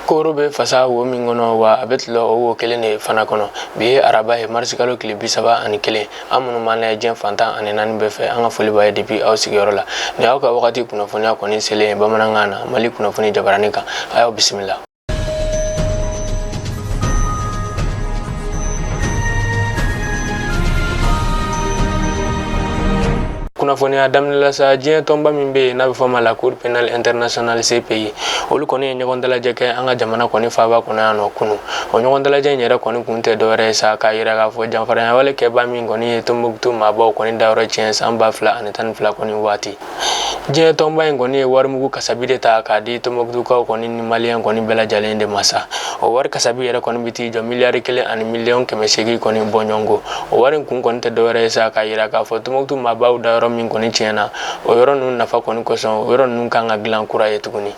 Kooro bɛ fasa wo min kɔnɔ, wa a bɛ tulɔ o wo kelen de fana kɔnɔ. Bi ye araba ye, marisikalo tile 31. An minnu b'an lajɛ diɲɛ fan 14 bɛɛ fɛ, an ka foli b'a ye depuis aw sigiyɔrɔ la. Nin y'aw ka wagati kunnafoniya kɔni selen ye bamanankan na, Mali kunnafoni jabarani kan. A y'aw bisimila. Kunnafoniya daminɛ la sa, diɲɛ tɔnba min bɛ yen n'a bɛ fɔ a ma la Cour pénale internationale CPI, olu kɔni ye ɲɔgɔn dalajɛ kɛ an ka jamana kɔni faaba kɔnɔ yan nɔ kunu. O ɲɔgɔn dalajɛ in yɛrɛ kɔni kun tɛ dɔwɛrɛ ye sa, k'a yira k'a fɔ janfarayawale kɛba min kɔni ye Tombouctou maabaw kɔni dayɔrɔ tiɲɛ san 2012 kɔni waati. Diɲɛ tɔnba in kɔni ye warimugu kasabi de ta k'a di Tombouctoukaw kɔni ni maliyɛn kɔni bɛɛ lajɛlen de ma sa. O wari kasabi yɛrɛ kɔni bɛ t'i jɔ miliyari 1 ni miliyɔn 800 kɔni bɔɲɔgɔnko. O wari in kun kɔni tɛ dɔwɛrɛ ye sa, k'a yira k'a fɔ Tombouctou maabaw dayɔrɔ min kɔni tiɲɛna, o yɔrɔ ninnu nafa kɔni kosɔn, o yɔrɔ ninnu kan ka dilan kura ye tuguni.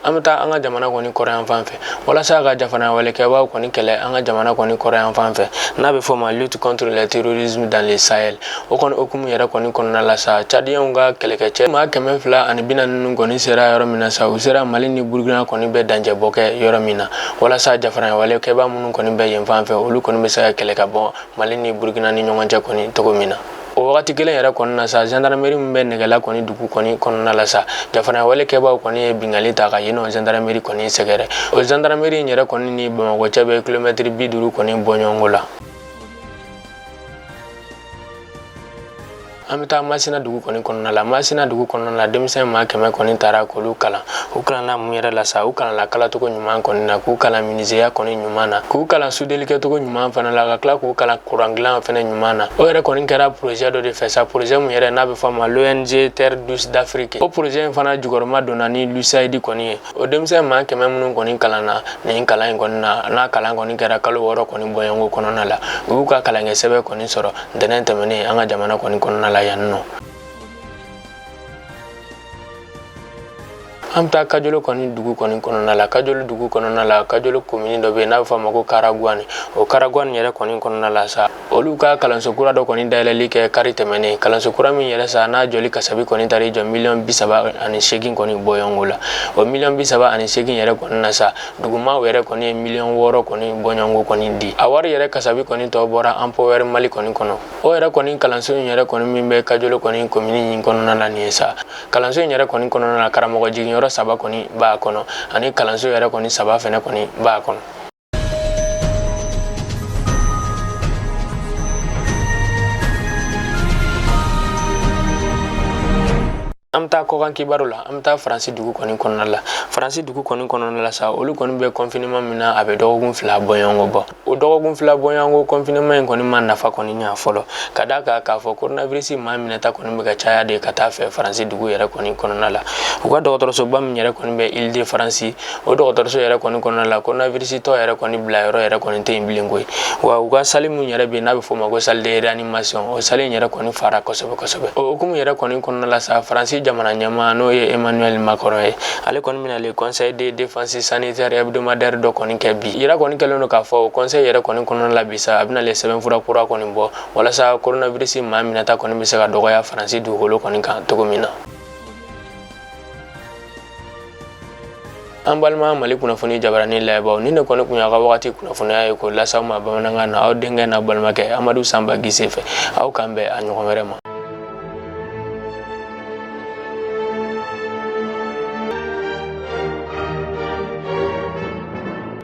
An bɛ taa an ka jamana kɔni kɔrɔyan fɛ walasa ka jafanawalekɛbaw kɔni kɛlɛ an ka jamana kɔni kɔrɔyan fan fɛ, n'a bɛ fɔ ma lutte contre le terrorisme dans le Sahel. O kɔni hukumu yɛrɛ kɔni kɔnɔna la sa, Tchadiens ka kɛlɛkɛcɛ maa 240 ninnu kɔni sera yɔrɔ min na sa, u sera Mali ni Burukina kɔni bɛ dancɛbɔ kɛ yɔrɔ min na, walasa jafanawalekɛba minnu kɔni bɛ yen fan fɛ, olu kɔni bɛ se ka kɛlɛ ka bɔ Mali ni Burukina ni ɲɔgɔn cɛ kɔni cogo min na. O wagati kelen yɛrɛ kɔni na sa, gendarmerie min bɛ Nɛgɛla kɔni dugu kɔni kɔnɔna la sa, jafanawalekɛbaw kɔni ye binkanni ta ka yen nɔ gendarmerie kɔni sɛgɛrɛ. O gendarmerie in yɛrɛ kɔni ni Bamakɔ cɛ bɛ kilomɛtiri 50 kɔni bɔɲɔgɔnko la. An bɛ taa Masina dugu kɔni kɔnɔna la. Masina dugu kɔnɔna la, denmisɛn maa 100 kɔni taara k'olu kalan. U kalanna mun yɛrɛ la sa? U kalanna kalacogo ɲuman kɔni na, k'u kalan minizeya kɔni ɲuman na, k'u kalan sudelikɛcogo ɲuman fana la, ka tila k'u kalan kuran dilan fana ɲuman na. O yɛrɛ kɔni kɛra projet dɔ de fɛ sa, projet mun yɛrɛ n'a bɛ fɔ a ma l'ONG Terre Douce d'Afrique. O projet in fana jukɔrɔma donna ni l'USAID kɔni ye. O denmisɛn maa 100 minnu kɔni kalanna nin kalan in kɔni na, n'a kalan kɔni kɛra kalo 6 kɔni bɔɲɔgɔnko kɔnɔna la, u y'u ka kalankɛ sɛbɛn kɔni sɔrɔ ntɛnɛn tɛmɛnen an ka jamana kɔni kɔnɔna la yan nɔ. An bɛ taa Kajolo kɔni dugu kɔni kɔnɔna la. Kajolo dugu kɔnɔna la, Kajolo komini dɔ bɛ yen n'a bɛ fɔ a ma ko Karaguani. O Karaguani yɛrɛ kɔni kɔnɔna la sa, olu ka kalanso kura dɔ kɔni dayɛlɛli kɛ kari tɛmɛnen. Kalanso kura min yɛrɛ sa, n'a jɔli kasabi kɔni taara i jɔ miliyɔn 38 kɔni bɔɲɔgɔnko la. O miliyɔn 38 yɛrɛ kɔni na sa, dugumaw yɛrɛ kɔni ye miliyɔn 6 kɔni bɔɲɔgɔnko kɔni di. A wari yɛrɛ kasabi kɔni tɔ bɔra Empower Mali kɔni kɔnɔ. O yɛrɛ kɔni kalanso in yɛrɛ kɔni min bɛ Kajolo kɔni komini in kɔnɔna la nin ye sa, kalanso in yɛrɛ kɔni kɔnɔna la, karamɔgɔ jiginyɔrɔ saba kɔni b'a kɔnɔ, ani kalanso yɛrɛ kɔni saba fɛnɛ kɔni b'a kɔnɔ. An bɛ taa kɔkan kibaru la. An bɛ taa Faransi dugu kɔni kɔnɔna la. Faransi dugu kɔni kɔnɔna la sa, olu kɔni bɛ confinement min na, a bɛ dɔgɔkun 2 bɔɲɔgɔnko bɔ. O dɔgɔkun 2 bɔɲɔgɔnko confinement in kɔni ma nafa kɔni ɲa fɔlɔ, ka d'a kan k'a fɔ coronavirus maa minɛta kɔni bɛ ka caya de ka taa fɛ Faransi dugu yɛrɛ kɔni kɔnɔna la. U ka dɔgɔtɔrɔsoba min yɛrɛ kɔni bɛ Ile de France, o dɔgɔtɔrɔso yɛrɛ kɔni kɔnɔna la, coronavirus tɔ yɛrɛ kɔni bila yɔrɔ yɛrɛ kɔni tɛ yen bilen koyi. Wa u ka salle min yɛrɛ bɛ yen n'a bɛ f'o ma ko salle de réanimation, o salle in yɛrɛ kɔni fara kosɛbɛ kosɛbɛ. O hukumu yɛrɛ kɔni kɔnɔna la sa, Faransi jamana ɲɛmaa, n'o ye Emmanuel Macron ye, ale kɔni bɛna le conseil de défense sanitaire hebdomadaire dɔ kɔni kɛ bi. Yira kɔni kɛlen don k'a fɔ o conseil yɛrɛ kɔni kɔnɔna la bi sa, a bɛna le sɛbɛnfura kura kɔni bɔ walasa coronavirus maa minɛta kɔni bɛ se ka dɔgɔya Faransi dugukolo kɔni kan cogo min na. An balima Mali kunnafoni jabarani layɛbaw, ni ne kɔni kun y'a ka wagati kunnafoniya ye k'o lase aw ma bamanankan na, aw denkɛ n'a balimakɛ Amadu Sanba Gise fɛ. Aw k'an bɛn a ɲɔgɔn wɛrɛ ma.